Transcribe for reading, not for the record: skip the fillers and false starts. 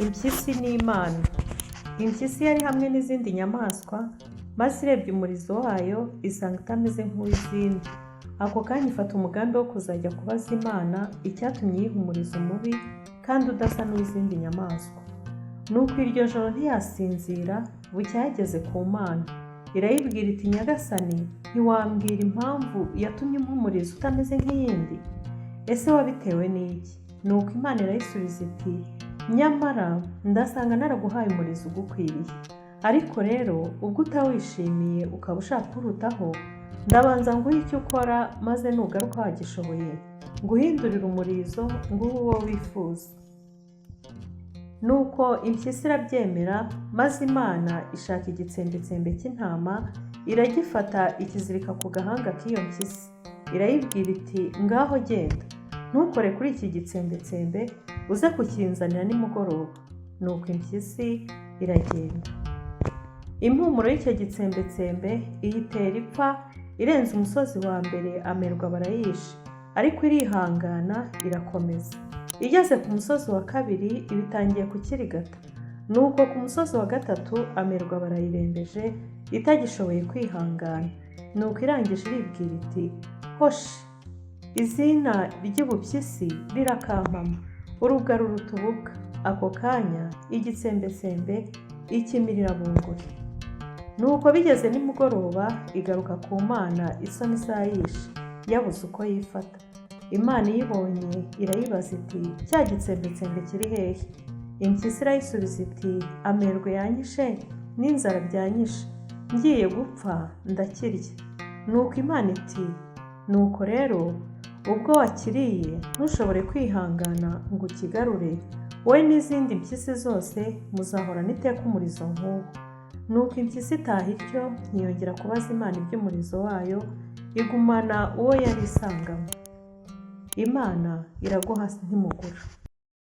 Impyisi n'Imana. Impyisi yari hamwe n'izindi nyamaswa, maze irebye umurizo wayo isanga itameze nk'uw'izindi. Ako kanya ifata umugambi wo kuzajya kubaza Imana icyatumye iyiha umurizo mubi kandi udasa n'uw'izindi nyamaswa. Nuko iryo joro ntiyasinzira, bucya yageze ku Mana. Irayibwira iti: "Nyagasani, ntiwambwira impamvu yatumye umpa umurizo utameze nk'iyindi? Ese wabitewe n'iki?" Nuko Imana irayisubiza iti: "Nyamara ndasanga naraguhaye umurizo ugukwiriye. Ariko rero ubwo utawishimiye ukaba ushaka urutaho, ndabanza nguhe icyo ukora, maze nugaruka wagishoboye nguhindurire umurizo, nguhe uwo wifuza." Nuko impyisi irabyemera, maze Imana ishaka igitsembetsembe cy'intama, iragifata ikizirika ku gahanga k'iyo mpyisi. Irayibwira iti: "Ngaho genda, ntukore kuri iki gitsembetsembe, uze kukinzanira nimugoroba." Nuko impyisi iragenda. Impumuro y'icyo gitsembetsembe iyitera ipfa, irenze umusozi wa mbere amerwe barayishe, ariko irihangana irakomeza. Igeze ku musozi wa kabiri iba itangiye kukirigata. Nuko ku musozi wa gatatu amerwe barayirembeje, itagishoboye kwihangana. Nuko irangije iribwira iti: "Hoshi, izina ry'ubupyisi rirakampama, urubwa ruruta ububwa." Ako kanya igitsembetsembe ikimirira bunguri. Nuko bigeze nimugoroba igaruka ku Mana isoni isayishe, yabuze uko yifata. Imana iyibonye irayibaza iti: "Cya gitsembetsembe kiri hehe?" Impyisi irayisubiza iti: "Amerwe yanyishe n'inzara byanyishe, ngiye gupfa ndakirya." Nuko Imana iti: "Nuko rero ubwo wakiriye ntushobore kwihangana ngo ukigarure, wowe n'izindi mpyisi zose muzahorana iteka umurizo nk'uwo." Nuko impyisi itaha ityo, ntiyongera kubaza Imana iby'umurizo wayo, igumana uwo yari isanganywe. Imana iraguha ntimugura.